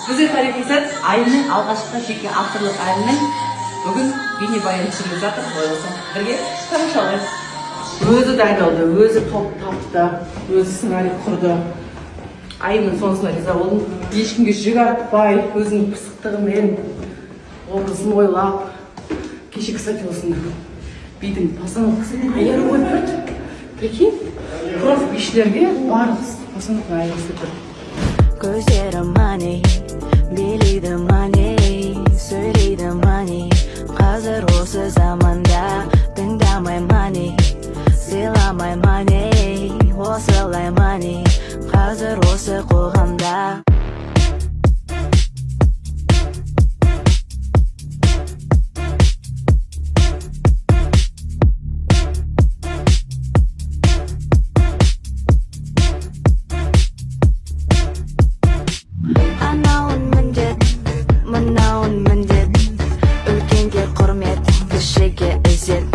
Бізде тарихи сәт. Айымның алғашқы жеке авторлық әнінің бүгін бейнебаян түсіріліп жатыр. Олай болса, бірге тамашалайық. Өзі дайындалды, өзі топ тапты, өзі сценарий құрды. Айымның сонысына риза болдым. Ешкімге жүк артпай, өзінің пысықтығымен образын ойлап. Кеше, кстати, осыны бидің постановкасын аяр қойып берді, прикинь. Проф бишілерге барлық постановканы Аяр істеп берді. Көздері мани, билейді мани, сөйлейді мани. Қазір осы заманда тыңдамай мани, сыйламай мани, осылай мани. Қазір осы қоғамда. Анауын міндет, мынауын міндет. Үлкенге құрмет, кішіге ізет.